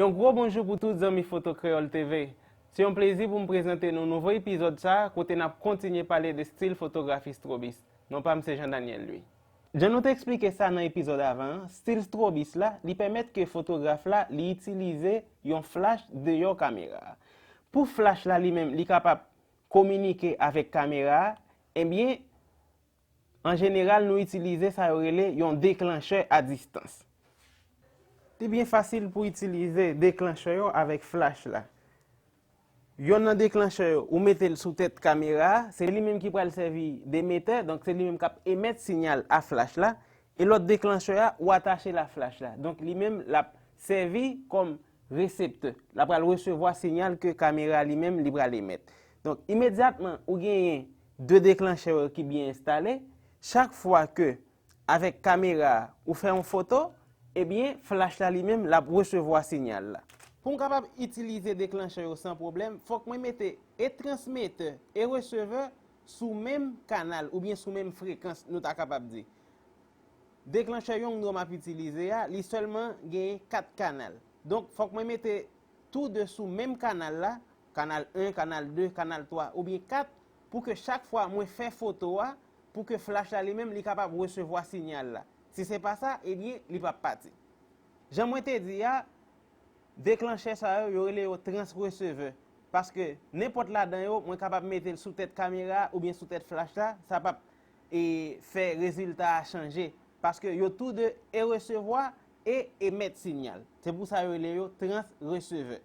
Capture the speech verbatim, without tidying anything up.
Yon gwo bonjou pou tout zanmi Foto Kreyòl T V. Se yon plezi pou m prezante nou nouvo epizòd sa a, kote n ap kontinye pale de stil fotografi strobis. Non pa m se Jean Daniel Louis. Jan nou te eksplike sa nan epizòd avan an, stil strobis la, li pèmèt ke fotograf la, li itilize yon flach deyò kamera a. Pou flach la li menm, li kapab kominike avèk kamera a, ebyen, an jeneral, nou itilize sa yo rele yon deklanchè a distans. Li byen fasil pou itilize deklanchè yo avèk flach la. Yonn nan deklanchè yo, ou mete l sou tèt kamera a, se li menm ki pral sèvi d emetè, donk se li menm k ap emèt siyal a flach la, e lòt deklanchè a, ou atache l a flach la. Donk li menm, l ap sèvi kòm reseptè. L ap pral resevwa siyal ke kamera a li menm li pral emèt. Donk, imedyatman ou genyen de deklanchè yo ki byen enstale, chak fwa ke avèk kamera a ou fè yon foto, ebyen, flach la li menm, l ap resevwa siyal la. Pou m kapab itilize deklanchè yo san pwoblèm, fòk mwen mete e transmetè e resevè sou menm kanal oubyen sou menm frekans, nou ta kapab di. Deklanchè Yongnuo m ap itilize a, li sèlman genyen kat kanal. Donk, fòk mwen mete tou de sou menm kanal la, kanal en, kanal de, kanal twa, oubyen kat, pou ke chak fwa mwen fè foto a, pou ke flach la li menm, li kapab resevwa siyal la. Si se pa sa, ebyen, li p ap pati. Jan mwen te di a, deklanchè sa yo, yo rele yo transresevè. Paske nenpòt ladan yo, mwen kapab mete l sou tèt kamera a oubyen sou tèt flach la, sa p ap, e, fè rezilta a chanje. Paske yo tou de e resevwa e emèt siyal. Se pou sa yo rele yo transresevè.